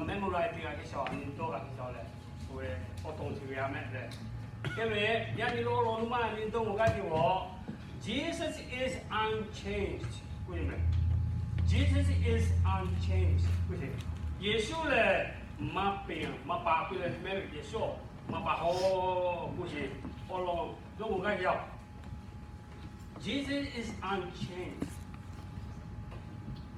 memorize te g'a hk'e shaw, a nyi dawˇ g'a hk'e shaw leh, oˇ ve awˬ to chi ve a mehˆ leh, hk'e ve yaˇ nyi lo awˬ lawn nuˇ maˇ a nyi dawˇ maw gaˇ te-oˬ, Jesus is unchanged k'oˆ ve meh. Jesus is unchanged k'oˆ ve, Yeˍsuˆ lehˬ maˇ peꞈ maˇ pa k'oˆ leh mehˆ ve, Yeˍsuˆ maˇ pa haw k'oˆ ve awˬ lawn dawˇ maw gaˇ te-oˬ. Jesus is unchanged.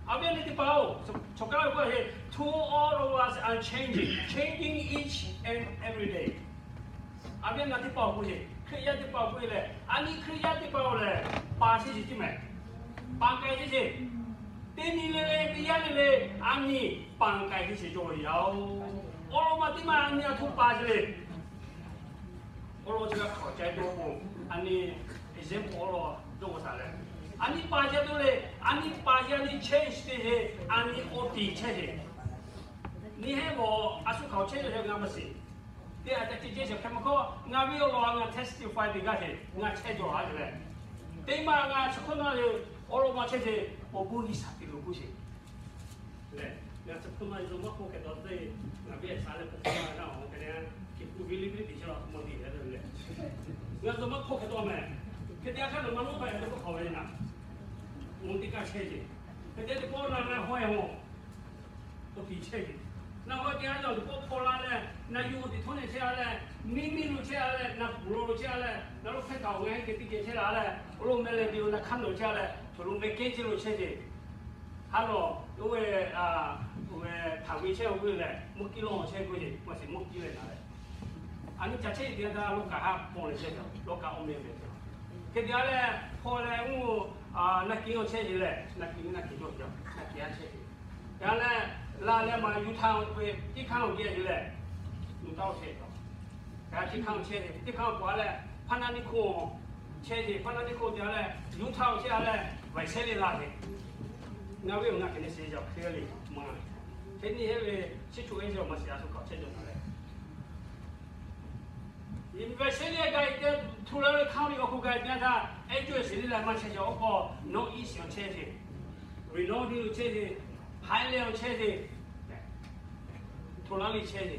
A viˉ nyi teˇ hpaˍ-oˬ, chaw kaˉ ve k'oˆ ve, to all of us are changing, changing each and every day. A viˉ nyi teˇ hpaˍ-oˬ k'oˆ ve, Hkriꞈ yaˇ teˇ hpaˍ-oˬ k'oˆ ve lehˬ, a nyi Hkriꞈ yaˇ teˇ hpaˍ-oˬ lehˬ, pa chehˇ sheˍ tiˉ meh. Pa k'ai chehˇ sheˍ. Teˇ nyi le le, teˇ yanˇ le le, a nyi pa k'ai chehˇ sheˍ cawˬ ve yoˬ. Awˬ lawn ma teˇ maˇ a nyi a htoꞈ pa sheˍ le. Awˬ lawn chi g'a hk'awꞈ ca dawˇ k'o, a nyi example awˬ lawn dawˇ k'o shaˍ leh, a nyi pa chehˇ tuˬ le, a nyi pa chehˇ, a nyi change te sheˍ, a nyi awˬ tiˍ chehˇ sheˍ. Nyi heˆ mawˬ a shu hk'aˬ chehˇ ve hk'e ngaˬ maˇ shiˍ. Teˇ a ca ceh ceh shawˍ hk'e maˇ hkawˇ, ngaˬ ve awˬ lawn ngaˬ testify te gaˇ sheˍ, ngaˬ chehˇ jaw a sheˍ leh, teˇ maˇ ngaˬ chi hk'oˆ naˇ le, awˬ lawn ma chehˇ sheˍ, awˬ bon G'uiˬsha te lo k'oˆ sheˍ. Lehˬ, ngaˬ chi hk'oˆ naˇ le, maˇ hk'oˆ hk'e taw te, ngaˬ ve a shaˍ leh hk'oˆ naˇ le, ngaˬ awˬ hk'e le, hkiˬ kuˬ ve liˇ liˇ te chehˇ la hk'oˆ maˇ te le. Ngaˬ zuhꞈ maˇ hk'oˆ hk'e taw meh. Hk'e te a hk'aˇ nawˬ maˇ nawˉ hpaˇ e teˇ pawˆ hk'awꞈ ve naˍ, mvuhˇ teˇ kaˇ chehˇ sheˍ. Hk'e te teˇ pawˆ naˍ naˍ hawˇ e mawˬ, awˬ tiˍ chehˇ sheˍ. Naˍ hawˇ te a nawˬ teˇ pawˆ hk'awꞈ la leh, naˍ yuˬ awˬ tiˍ htawˇ nehˬ chehˇ a leh, miˇ miˇ lo chehˇ a leh, naˍ kuˬ lo lo chehˇ a leh, naˍ lo hk'e kaꞈ awˬ g'aˇ heˆ k'e teˇ geh chehˇ la leh, awˬ lawn meh leh te lo naˍ hk'aˇ nawˬ chehˇ a leh, chaw lo meh kehˉ chehˇ lo chehˇ sheˍ. Ha lawˬ, oˇ ve, oˇ ve htaꞈ ve chehˇ k'oˆ ve lehˬ, mvuhˇ kiˇ lawˇ chehˇ k'oˆ ve, maˇ shiˍ mvuhˇ kiˇ leh naˍ leh, a nyi ca chehˇ e te ta lo kaꞈ ha paw leh chehˇ ve, lawˇ kaꞈ awˬ meh ve. Hk'e te a leh, hpaw leh mvuhˇ naˍ kiˍ awˬ chehˇ ve lehˬ, naˍ kiˍ ve naˍ kiˍ cawˬ ve, naˍ kiˍ a chehˇ ve. Yaꞈ leh, la leh maˇ Yuˇtaˆ ve teˇ hkanˇ awˬ geh ve lehˬ, Yuˇtaˆ awˬ chehˇ ve. Yaꞈ teˇ hkanˇ awˬ chehˇ ve, teˇ hkanˇ awˬ k'awꞈ a leh, Hpaˇnaˆniˆhkoˇ chehˇ ve, Hpaˇnaˆniˆhkoˇ te a leh, Yuˇtaˆ awˬ chehˇ a leh, Vaˍsehˇliˆ la ve. Ngaˬ ve awˬ ngaˬ hk'e ne sheˍ jaw hk'e le maˇ. Hk'e nyi heˆ ve, chi hk'oˆ ve chaw maˇ shiˍ a shu hk'aˬ chehˇ jaw taˍ leh, Vaˍsehˇliˆ gaˬ te, htu la ve hkanˇ ve awˬ hk'oˆ gaˬ te a htaˇ, ehˉ cawˇ shiˍ liˇ la maˇ chehˇ jaw. Awˬ hk'aw Northeast awˬ chehˇ ve, Reno Hill awˬ chehˇ ve, Highland awˬ chehˇ ve, htu la liˇ chehˇ ve,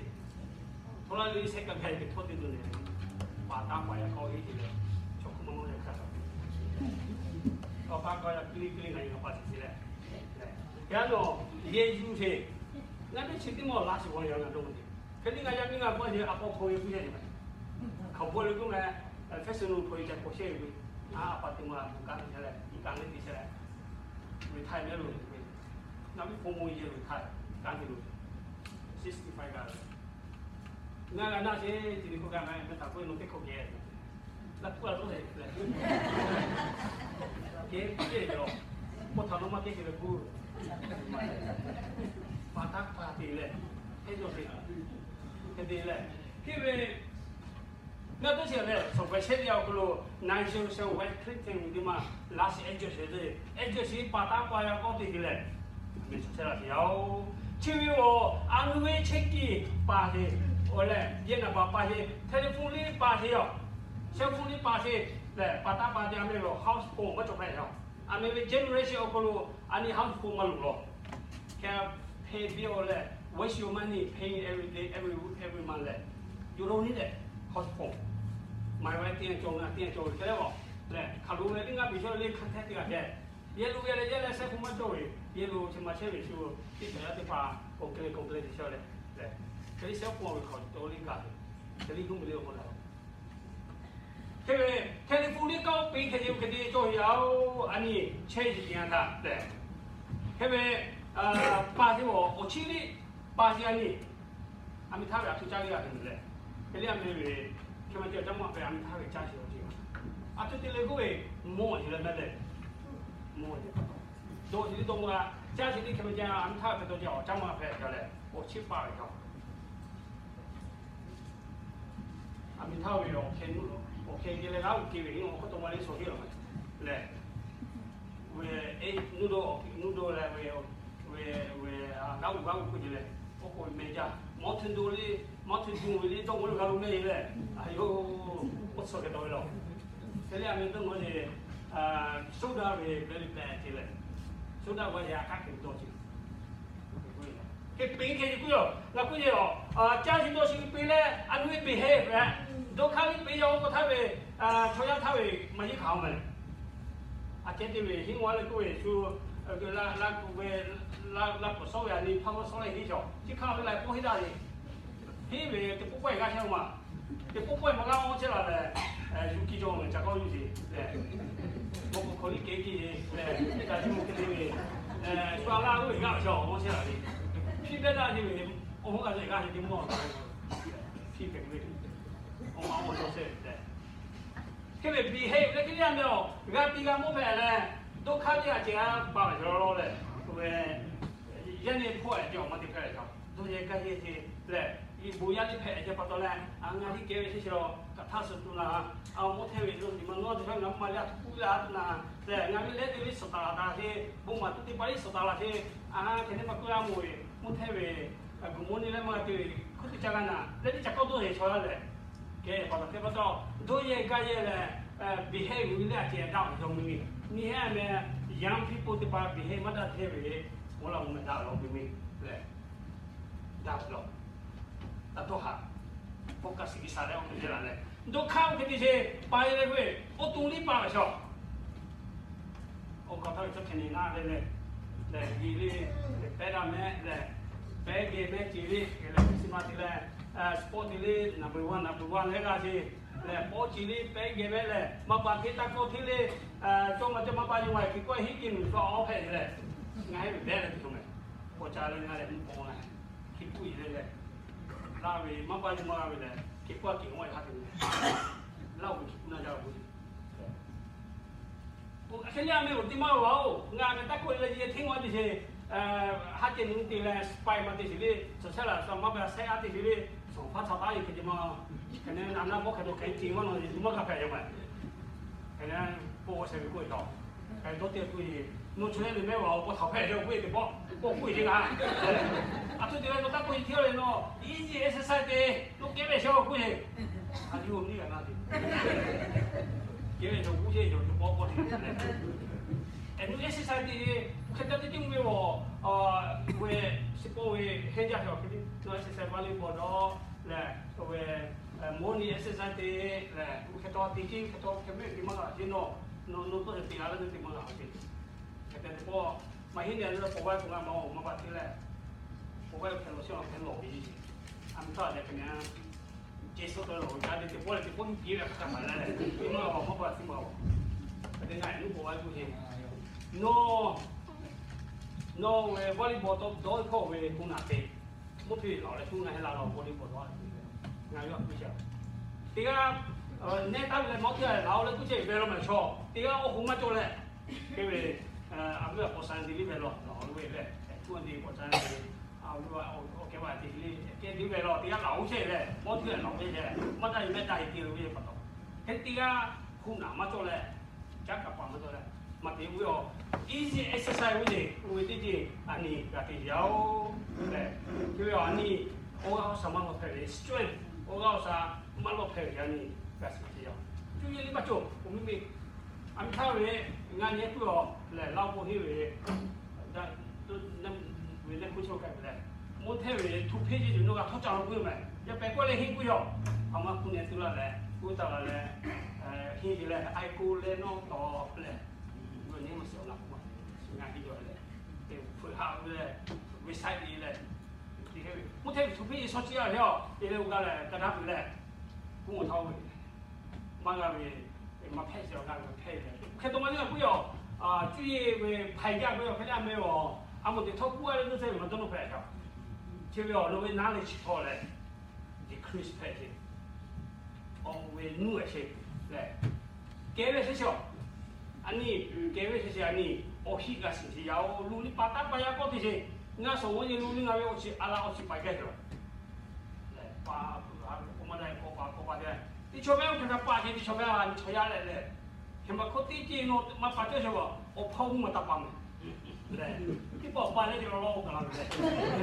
htu la liˇ shehˆ kaꞈ gaˬ ve htawˇ te tuˬ le, paˍ taˇ paˍ yaˇ k'aw heˆ te leh, chaw hk'oˆ maˇ maˇ leh hk'a, awˬ pa k'aw yaˇ piˇ liˇ piˇ liˇ ngaˬ hui pa shiˍ te leh, yaˇ nawˬ yehˬ yuˬ sheˍ. Ngaˬ teˇ chi teˇ mawˬ laˇ shiˍ g'aw yaˇ ngaˬ dawˇ ve. Hk'e liˇ ngaˬ yaˇ miˇ ngaˬ k'awꞈ sheˍ a k'aw hpaw ve k'oˆ yaˇ le. Hkaoˍ bawˆ le k'oˆ meh, fashion lo hpaw ve ca k'awꞈ shehˇ ve. A pa te maˇ a kaˉ te chehˇ leh, iˉ kaˉ le te chehˇ leh, retire meh lo ve. Ngaˬ miˇ hpaw mawˬ yehˬ lo retire, kanˉ te lo, sixty five gaˬ ve. Ngaˬ g'a naˆ sheˍ, chi ve k'oˆ gaˇ meh, meh htaꞈ k'oˆ ve nawˬ teˇ hkawꞈ geh laˇ puˇ a tawˇ leh, geh puˇ leh lawˬ, k'oˆ htaꞈ nawˬ maˇ kehˉ te leh puˇ, pa taˇ pa te leh, hk'e te leh, hk'e te leh, hk'e ve ngaˬ teˇ sheˍ lehˬ, shawˍ pehˍ shehˆ ve awˬ hk'aw lo, naˍ shawˍ shawˍ wehˬ Hkriꞈ te ve teˇ maˇ laˇ shiˍ ehˉ jawˇ sheˍ te, ehˉ jawˇ sheˍ pa taˇ pa yaˇ k'awꞈ te te leh, meh shawˍ shehˆ laˇ shiˍ yaˇ-oˬ. Chi ve awˬ a nu ve chehˇ kiˬ pa sheˍ, awˬ lehˬ yehˬ naˍ baˬ pa sheˍ, telephone liˇ pa sheˍ yaˇ, cell phone liˇ pa sheˍ lehˬ, pa taˇ pa te a meh lo housephone maˇ cawˬ hpehꞈ yaˇ. A meh ve generation awˬ hk'aw lo a nyi housephone maˇ loˍ lawˬ. Hk'e hpehꞈ ve awˬ lehˬ, waste your money paying every day, every every month leh, you don't need that housephone. My wife teˇ yanˇ cawˬ, ngaˬ teˇ yanˇ cawˬ ve hk'e leh, lehˬ hk'aˬ lo ve teˇ ngaˇ piˬ shawˉ le hk'aˬ htaˇ teˇ g'aˇ hpehꞈ. Yehˬ lo ve leh yehˬ leh cell phone maˇ cawˬ ve, yehˬ lo chi ma chehˇ ve shu, teˇ cawˬ yaˇ teˇ hpaˍ complain complain te chehˇ leh, lehˬ hk'e le cell phone ve hk'aw to le gaˬ ve, hk'e le huˉ ve le awˬ hk'aw lo Hk'e ve telephone liˇ kaꞈ oˇ peꞈ hk'e te hk'e te cawˬ ve yaˇ-oˬ, a nyi chehˇ shiˍ te a htaˇ lehˬ, hk'e ve pa teˇ awˬ awˬ chiˇ liˇ pa teˇ a nyi, a miˇ htaˇ ve a htoꞈ caˇ liˇ g'a te leh, hk'e le a meh ve hk'e ma te awˬ caˇ maˇ hpehꞈ, a miˇ htaˇ ve caˇ shiˍ awˬ ceuˬ, a htoꞈ te leh k'oˆ ve mawˇ shiˍ leh meh leh, mawˇ dawˇ shiˍ liˇ dawˇ maˇ g'a, caˇ shiˍ liˇ hk'e ma te a miˇ htaˇ ve hk'e taw ce awˬ caˇ maˇ hpehꞈ ca leh awˬ chiˇ pa ve ca A miˇ htaˇ ve awˬ hk'e, awˬ hk'e geh leh g'aˇ uiˍ ke ve awˬ hk'aw taw ma le shawˍ heˆ laˬ lehˬ, ve e nuˇ dawˇ, nuˇ dawˇ leh ve, ve, ve g'aˇ uiˍ g'aˇ uiˍ k'oˆ ce leh, oˇ k'oˍ ve meh jaˇ. Mawˇ htuˇ dawˇ le, mawˇ htuˇ dawˇ ve le dawˇ k'oˆ le g'a lo meh e leh, a yoˬ, oˇ tcuh hk'e taw ve laˬ. Hk'e le a meh dawˇ nawˬ le, soda ve very bad ce leh, soda g'a yaꞈ hk'aˇ hk'e dawˇ ce. Hk'e piˇ hk'e k'oˆ yoˬ, ngaˬ k'oˆ ve yoˬ, caˇ shu dawˇ shu piˇ leh a nu ve behave leh, dawˇ hk'aˇ ve piˇ yaˇ oˇ k'o htaˇ ve, chaw yaˇ htaˇ ve maˇ yeˇ hkanˍ oˬ meh. A ceh te ve hiˉ maˬ leh k'oˆ ve shu, la kuˬ ve, la kuˬ shawˉ ve a nyi hpaˇ maˇ shawˉ leh henˇ cawˬ, chi hk'aˇ ve la k'oˆ henˇ daꞈ le. Henˇ ve teˇ pawˆ pawehˇ g'aˇ shehˇ ma. Teˇ pawˆ pawehˇ maˇ g'aˇ maˇ chehˇ la leh, yuˬ kiˇ cawˬ ve ca kawˇ yuˬ ce leh, mawˬ k'o hk'aw liˇ kehˬ kiˇ ce leh, ca jiˇ mawˬ hk'e te ve, shu a laˇ oˇ ve g'aˇ ve chaw maˇ chehˇ la le. Hpiˇ pehˇ daꞈ ce ve, awˬ hoˉ g'a ve g'aˇ ce teˇ mawˬ, hpiˇ hpehꞈ ve, awˬ ma awˬ cawˬ shehˍ tehꞈ. Hk'e ve behave leh hk'e le a meh awˬ g'a te g'a mawˇ hpehꞈ leh, dawˇ hk'aˇ teˇ g'aˇ ceh a baˬ ve cawˬ la lawˬ leh, yaˇ nehˬ hpawˇ ehˍ ceh awˬ ma te hpehꞈ ve cawˬ. Dawˇ yehˬ gaˇ yehˬ ce leh, iˉ bon yaˇ teˇ hpehꞈ ceh pa taw leh, a ngaˬ liˇ kehˬ ve chehˇ chi lawˬ kaꞈ htaˇ suh tuˬ na, a mawˇ hteˇ ve lo tiꞈ ma nawˉ teˇ hpaˍ ngaˬ maˇ maˇ le a htu kuˇ la a tuˬ na, leh ngaˬ ve lehˬ te ve suhˍ taˍ laˬ taˍ ce, bon maˍ tuˬ teˇ pa liˇ suhˍ taˍ laˬ ce, a hk'e te pa kuˇ la mawˬ ve, mawˇ hteˇ ve, good morning leh maˇ g'a te ve, hkuˇ teˇ ca g'a na leh teˇ ca kawˇ dawˇ yehˬ chaw la leh, kehˬ pa taw hk'e pa taw, dawˇ yehˬ gaˇ yehˬ leh, behave ve leh a ceh daꞈ ve cawˬ mvuhˇ miˬ. Nyi heˆ meh, young people teˇ pa behave maˇ daꞈ hteˇ ve, awˬ lawn meh daꞈ ve cawˬ mvuhˇ miˬ leh, daꞈ ve cawˬ. Taˇ dawˇ haꞈ, focus G'uiˬsha leh awˬ hk'e te la leh, dawˇ hk'aˇ oˇ hk'e te ce, pa e leh ve, oˇ to liˇ pa ve cawˬ. Awˬ hk'aw htaˇ ve tcuhˉ hkeh nyi naˆ ve leh, lehˬ, yeˬ le, pehˇ daꞈ mehˆ lehˬ, pehˇ geh mehˆ ce le, lehˬ, Christmas te leh, sport te le, number one, number one leh g'a ce, lehˬ, pawˆ ce le, pehˇ geh mehˆ lehˬ, maˇ pa hteˇ taˇ kawˇ hteˇ le, cawˇ ma cawˇ maˇ pa yaˇ ma hkiˬ kawˇ henˇ keh nuˬ cawˇ awˬ hpehꞈ leh, ngaˬ heˆ ve behˬ leh te cawˬ meh. K'awꞈ ca leh ngaˬ lehˬ mvuhˇ paw ngaˬ hkiˬ kuˇ e leh lehˬ, laˇ ve maˇ pa yaˇ ma g'a ve lehˬ, hkiˬ kawˇ kehˬ awˬ yaˇ hk'a te ve, laˇ oˬ ve hkiˬ kuˇ na jaˇ ve k'o, hk'e le a meh oˬ te maˇ g'a oˬ. Ngaˬ meh taˇ kawˇ leh yehˬ hteˇ maˇ te ce, haˉ ceh nu te leh spy maˇ te ce le, suhˍ shehˉ laˬ suhˍ maˇ pa shehˉ a te ce le, suhˍ hpaˇ htaꞈ taˉ e hk'e te maˇ. Hk'e ne a naˇ mawˇ hk'e to k'ai ce maˇ nawˬ maˇ g'a hpehꞈ yaˇ ma. Hk'e ne k'o awˬ shehˍ ve k'oˆ ve taw, k'ai dawˇ te k'oˆ e, nawˬ chaw yaˇ le mehˆ g'a awˬ pa htaꞈ hpehꞈ yaˇ k'oˆ e teˇ pawˆ k'oˆ k'oˆ e teˇ g'aˇ. A htoꞈ te leh nawˬ taˇ k'oˆ e hteˇ le nawˬ easy exercise te, nawˬ kehˉ ve shawˉ k'oˆ e. A yuˬ ni g'a na te. Kehˉ ve cawˬ k'oˆ ce cawˬ teˇ pawˆ k'oˆ te leh, a nu exercise te, hk'e te teˇ ceuˬ ve awˬ, ve suhˍ pawˆ ve heˆ jaˇ cawˬ hk'e te, nawˬ exercise volleyball dawˇ lehˬ, ve morning exercise te lehˬ, hk'e taw te ce, hk'e taw hk'e mehˆ te maˇ g'a ce nawˬ, nawˬ nawˬ tawˇ cawˬ te g'a ve te maˇ g'a ce. Hk'e te teˇ pawˆ maˇ heˆ leh, pawˬ g'aˇ k'o g'a ma awˬ maˇ pa te leh, pawˬ g'aˇ hk'e lawˬ shehˉ awˬ hk'e lawˬ ve, a mvuhˇ htaˇ leh hk'e ne, ce suhˉ tawˇ lawˬ ve ca te teˇ pawˆ leh teˇ pawˆ nyiˇ piˇ ve hk'a htaˇ hpaˍ leh, teˇ maˇ g'a awˬ maˇ pa te maˇ g'a. Hk'e te ngaˬ e nuˇ pawˬ g'aˇ k'oˆ ce, nawˬ, nawˬ ve volleyball dawˇ dawˇ hkawˇ ve hk'oˆ naˍ te, mvuhˇ hpe lawˬ leh shu ngaˬ heˆ la lawˬ volleyball dawˇ, ngaˬ yaˇ k'oˆ ce, teˇ g'aˇ nehˉ taˇ ve leh mawˇ teˇ g'aˇ lawˬ leh k'oˆ ce ve law meh chaw, teˇ g'aˇ awˬ hoꞈ maˇ cawˬ leh, hk'e ve, a viˉ a k'awꞈ sa te liˇ ve law, lawˬ ve leh, tuˇ a te k'awꞈ sa te, a viˉ a awˬ kehˉ va te le, kehˉ te ve law, teˇ g'aˇ lawˬ oˇ ce leh, mawˇ teˇ g'aˇ lawˬ ve leh, maˇ daꞈ ve mehˆ daꞈ e te ve pa taw, hk'e teˇ g'aˇ hk'oˆ naˍ maˇ cawˬ leh, caˉ kaꞈ pa maˇ cawˬ leh, maˇ te ve awˬ, easy exercise oˇ ce, oˇ ve teˇ ce, a nyi g'a te yaˇ oˬ leh, hk'e ve awˬ a nyi, awˬ g'aˇ awˬ shaˍ maˇ lawˬ hpehꞈ ve strength, awˬ g'aˇ awˬ shaˍ maˇ lawˬ hpehꞈ ve yaˇ nyi g'a shiˍ ce yaˇ. Cuˇ yiˍ liˇ maˇ cawˬ, awˬ miˇ miˇ, a miˇ htaˇ ve, ngaˬ nyi puiˉ awˬ lehˬ Laˇ huˍ henˇ ve, ve leh hkuˇ chaw kaꞈ ve leh, mawˇ hteˇ ve htu hpeˇ ce tuˬ nawˬ g'a htawˇ ca lo puiˉ yoˬ meh. Yaˇ pehꞈ kawˆ leh henˇ puiˉ yaˇ, a ma hkuˇ neh tuˬ la leh, k'oˆ taˍ la leh, henˇ ve leh, a e k'oˆ leh nawˬ tawˍ leh, nyi ma shiˍ awˬ la k'oˆ ma, ngaˬ henˇ yaˇ leh, hpeuꞈ haꞈ ve leh, ve saiˉ ve leh, mawˇ hteˇ ve htu hpeˇ e shaw ciˇ a ve a, e leh oˇ g'a leh ka daˇ ve leh, k'oˆ ma htawˇ ve maˇ g'a ve, maˇ hpehꞈ ce awˬ g'a ve hpehꞈ ve. Hk'e te maˇ le a puiˉ yaˇ, cuˇ yiˍ ve hpaiˍ jaˇ ve awˬ hk'e le a meh awˬ, a moˍ teꞈ htawˇ k'oˆ a leh nuˇ sehˉ ve maˇ dawˇ nawˇ hpehꞈ ca. Chi ve awˬ nawˬ ve naˇ leh chi hk'aw leh, decrease hpehꞈ ce. Awˬ ve nuˇ a ce leh, kehˬ ve shehˍ chi a, a nyi, kehˬ ve shehˍ chi a nyi, awˬ hiˆ g'a shiˍ ce yaˇ oˬ. Luˬ liˇ pa taˇ pa yaˇ kawˆ te ce. Ngaˬ shawˍ g'awˇ nyi luˬ liˇ ngaˬ ve awˬ chi a la awˬ chi pa gaˇ ce. Leh pa, a ve k'o maˇ daꞈ k'awꞈ pa k'awꞈ pa te, teˇ chaw mehˉ oˇ hk'e htaꞈ pa ce, teˇ chaw mehˉ a nyi chaw yaˇ leh leh, hk'e ma hk'oˆ teˇ ce nawˬ maˇ pa cawˇ ce a, awˬ hpawˇ mvuhˇ maˇ taˇ pa meh. Leh, teˇ pawˆ pa leh ce law law kaꞈ la ve leh,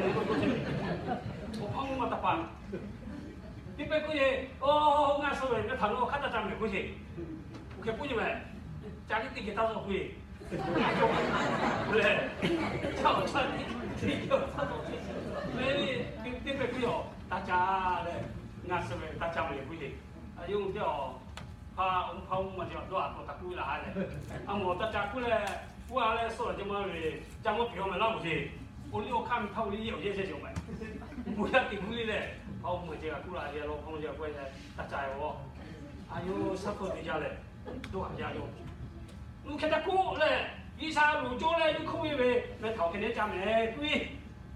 awˬ hpawˇ mvuhˇ maˇ taˇ pa. Teˇ pehˇ k'oˆ ce, oˇ ngaˬ suh ve meh htaꞈ nawˬ hk'aˉ taˇ ca meh k'oˆ ce. Oˇ hk'e k'oˆ ce meh, ca liˇ teˇ geh taˇ zaw k'oˆ ce. Leh, ca awˬ ca tiˉ, teˇ geh awˬ ca taˇ zaw ce. Ngaˬ suh ve taˇ caˇ ve le k'oˆ ve. A yawˇ hui teˇ awˬ hpaˇ, awˬ hpaˇ mvuhˇ ma ce awˬ dawˇ a k'o taꞈ k'oˆ ve laˬ ha lehˬ, a mawˬ taˇ caˇ k'oˆ leh, k'oˆ a leh suh laˬ ce ma ve, caˇ mawˇ piˍ awˬ mehˍ laˇ k'oˆ ce. Awˬ liˇ awˬ hk'aˇ mvuhˇ htaˇ awˬ liˇ yehˬ awˬ yehˬ ce awˬ mehˍ. Bon yaˇ teꞈ k'oˆ le lehˬ, hpaˇ mvuhˇ ma ce g'a k'oˆ laˬ ve a law hk'aw lo yaˇ k'oˆ leh taˇ caˇ ve a. A yawˇ suhˉ hpfuhˇ te jaˇ leh, dawˇ haˍ jaˇ yawˇ. Nuˇ hkeh taˇ k'oˆ lehˬ, G'uiˬsha loˍ cawˇ leh yawˇ hk'oˆ ve ve meh htaꞈ awˬ hkeh nehˉ caˇ mehˍ k'oˆ ve,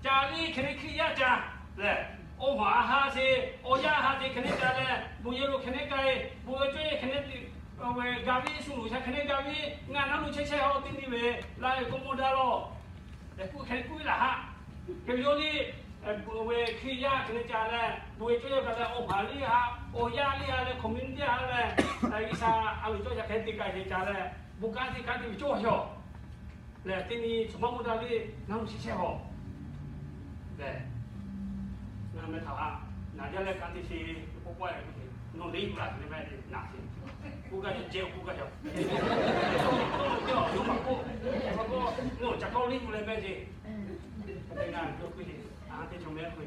ca liˇ hkeh nehˉ Hkriꞈ yaˇ ca lehˬ, awˬ maˍ a ha ce, awˬ yaˇ a ha ce hkeh nehˉ ca leh, bon yehˬ lo hkeh nehˉ k'ai, bon ve cawˇ yehˬ hkeh nehˉ te, ve ga viˉ shu loˍ sha hkeh nehˉ ga viˉ ngaˬ naˉ lo chehˇ chehˇ haw teˇ nyi ve la ve k'o mawˇ daꞈ lawˬ. Lehˬ k'oˆ hkeh k'oˆ ve laˬ ha. Hk'e ve yawˇ liˇ, ve Hkriꞈ yaˇ hkeh nehˉ ca leh, bon ve cawˇ yehˬ ga leh, awˬ maˍ liˇ ha, awˬ yaˇ liˇ ha leh, community ha leh, G'uiˬsha a loˍ cawˇ ca hkeh te k'ai ce ca leh, bon kanˉ te kanˉ te ve cawˇ haw. Lehˬ teˇ nyi tsuhˍ maˇ mawˇ daꞈ le, naˉ lo chehˇ chehˇ haw. Lehˬ, ngaˬ meh htaꞈ naˍ jaˇ leh kanˉ te sheˍ, k'oˆ k'oˆ a, nawˬ le yuˬ la tuˬ leh mehˆ ce naˍ sheˍ. K'oˆ gaˇ yaw jehˇ k'oˆ gaˇ yaw. K'oˆ lo teˇ awˬ yawˇ maˇ k'oˆ, k'oˆ lo ca kawˇ le yuˬ leh mehˆ ce. Ngaˬ yawˇ k'oˆ ce, a te chaw mehˆ k'oˆ ve,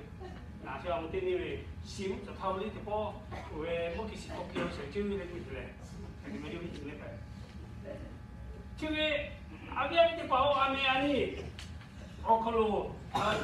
naˍ sheˍ a teˇ nyi ve, shiˍ mvuhˇ tcuhˍ htaˇ ve le teˇ pawˆ, oˬ ve mvuhˇ kiˬ shiˍ tawˆ piˇ a shehˍ ceuˬ le k'oˆ ve lehˬ, hk'e meh le ve iˉ le kaꞈ Chi ve, a viˉ a nyi teˇ hpaˍ-oˬ, a meh a nyi awˬ hk'aw lo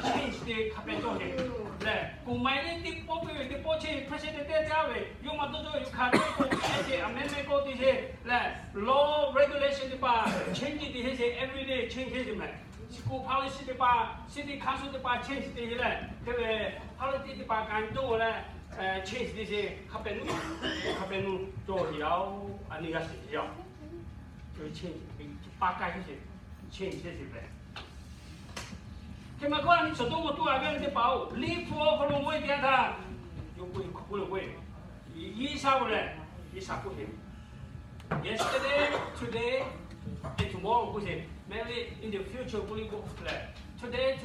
change te hk'a pehꞈ cawˇ sheˍ lehˬ, kuˬ ma e le teˇ pawˆ piˇ ve teˇ pawˆ change, president teˇ caˇ ve yawˇ maˇ dawˇ cawˇ ve yuˬ hkanˍ teˇ k'o, a ce a meh meh k'oˆ te sheˍ lehˬ, law regulation teˇ hpaˍ change te sheˍ, everyday change sheˍ mehˍ. Chi k'o policy teˇ hpaˍ, city council teˇ hpaˍ change te sheˍ lehˬ, hk'e ve policy teˇ hpaˍ kanˉ dawˇ leh change te sheˍ, hk'a pehꞈ nuˇ, hk'a pehꞈ nuˇ cawˇ sheˍ yaˇ-oˬ, a nyi g'a shiˍ yaˇ-oˬ. Change, pa kaˇ sheˍ, change sheˍ lehˬ. Hk'e ma k'oˆ a nyi chaw dawˇ maw tuˬ a ve teˇ hpaˍ-oˬ, liꞈ hpu awˬ hk'aw lo mawˇ e te a htaˇ, yawˇ k'oˆ ve hk'aw k'oˆ le k'o, G'uiˬsha k'oˆ lehˬ, G'uiˬsha k'oˆ sheˍ. Yesterday, today, and tomorrow k'oˆ sheˍ. Maybe in the future k'oˆ le k'o lehˬ, today,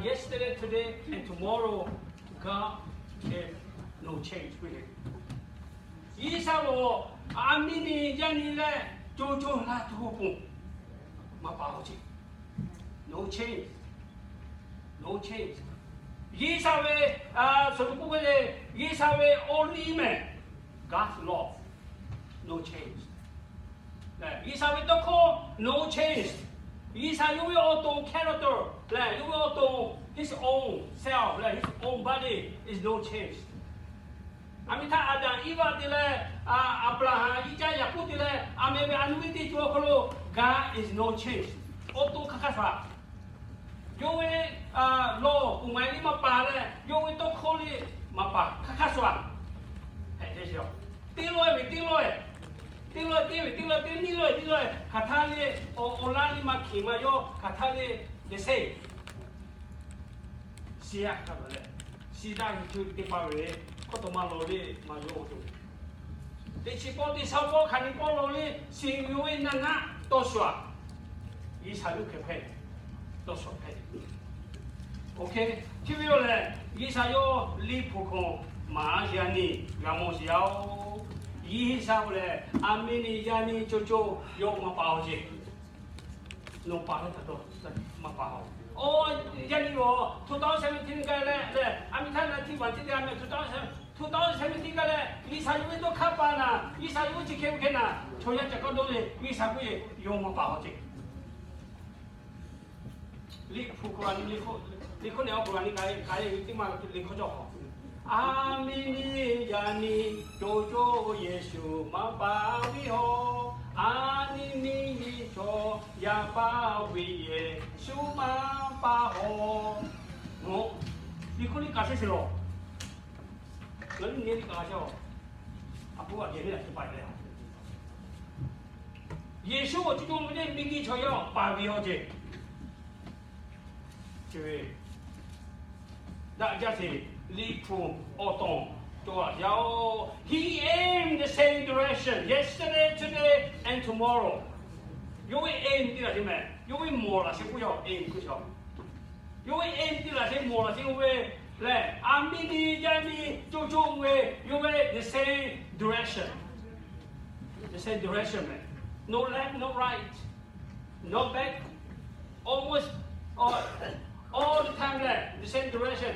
yesterday, today, and tomorrow, God is no change k'oˆ sheˍ. G'uiˬsha lehˬ, a miˇ nyi yaˇ nyi leh co co la tuˬ awˬ pon maˇ pa awˬ ceˬ. No change. No change. G'uiˬsha ve, a, shu k'oˆ ve le, G'uiˬsha ve awˬ liˇ mehˍ, God's law, no change. G'uiˬsha ve tawˇ hkawˇ, no change. G'uiˬsha yawˇ ve awˬ to character leh yawˇ ve awˬ to, his own self leh his own body is no change. A miˇ htaˇ Aˍdanˍ Iˉvaˆ te leh, Aˍbraˍhanˍ, Iˉcaˆ, Yaˍkoˆ te leh, a meh ve a nu ve teˇ co awˬ hk'aw lo, God is no change. Awˬ to hk'aˬ hk'aˇ suh a. Yawˇ ve lawˬ kuˬ ma e liˇ maˇ paˍ leh, yawˇ ve tawˇ hkawˇ liˇ maˇ paˍ hk'aˬ hk'aˇ suh a. Teˇ lawˇ ve teˇ lawˇ, teˇ lawˇ teˇ ve teˇ lawˇ teˇ, nyiˇ lawˇ nyiˇ lawˇ, hk'aˬ htaˇ le, awˬ laˇ liˇ maˇ hkiˬ maˇ yawˇ hk'aˬ htaˇ le, the same. Shiˍ a hk'a lehˬ, shiˍ daꞈ ve co teˇ hpaˍ ve hkawˇ taw maˇ lawˬ le, maˇ yawˇ awˬ to. Teˇ chi pawˆ teˇ shaˉ pawˆ hk'aˬ nyi pawˆ lawˬ le, shiˍ ve naˆ naˆ tawˇ shuˍ a. G'uiˬsha yawˇ hkeh hpehꞈ, tawˇ shuˍ hpehꞈ. Oˇ hk'e, chi ve yoˬ lehˬ, G'uiˬsha yawˇ liꞈ hpu hk'aw maˍ a sheˍ a nyi g'a mawˬ sheˍ yaˇ-oˬ. G'uiˬsha lehˬ, a miˇ nyi yaˇ nyi co co yawˇ maˇ pa awˬ ceˬ. Nawˬ pa leh htaꞈ dawˇ maˇ pa a. Oˇ, yaˇ nyi lawˬ two thousand seventeen gaˇ leh lehˬ, a miˇ htaˇ na tiˇ baˬ tiˇ te a meh two thousand, two thousand seventeen gaˇ leh, G'uiˬsha yawˇ ve dawˇ hk'aˇ pa naˍ, G'uiˬsha yawˇ ve chi hk'e ve hk'e naˍ, chaw yaˇ ca k'awꞈ dawˇ ve G'uiˬsha k'oˆ ve yawˇ maˇ pa awˬ ceˬ. Liꞈ hpu hk'aw a nyi, liꞈ hkawˇ nehˬ awˬ hk'aw a nyi k'ai k'ai ve teˇ maˇ liꞈ hkawˇ cawˬ hk'aw, a miˇ nyi yaˇ nyi co co Yeˍsuˆ maˇ pa ve haw. A nyi nyi nyi chaw yaˇ pa ve Yeˍsuˆ maˇ pa haw. Liꞈ hkawˇ liˇ kaꞈ sheˉ sheˍ lawˬ. Ngaˬ liˇ nyi liˇ kaꞈ sheˉ a. A hpu a geh ve a chi pa leh a. Yeˍsuˆ awˬ co co ve le miˇ nyi chaw yaˇ pa ve haw ceˬ. Chi ve daꞈ jaˇ sheˍ, liꞈ hpu awˬ tawˬ cawˬ a yaˇ-oˬ. He aimed the same direction yesterday, today, and tomorrow. Yawˇ ve aim teˇ g'aˇ sheˍ mehˍ. Yawˇ ve mawˬ laꞈ sheˍ k'oˆ yaˇ, aim k'oˆ yaˇ. Yawˇ ve aim teˇ g'aˇ sheˍ mawˬ laꞈ sheˍ k'oˆ ve lehˬ, a miˇ nyi yaˇ nyi co co ve, yawˇ ve the same direction. The same direction mehˍ. No left, no right, no back. Almost all, all the time lehˬ, the same direction.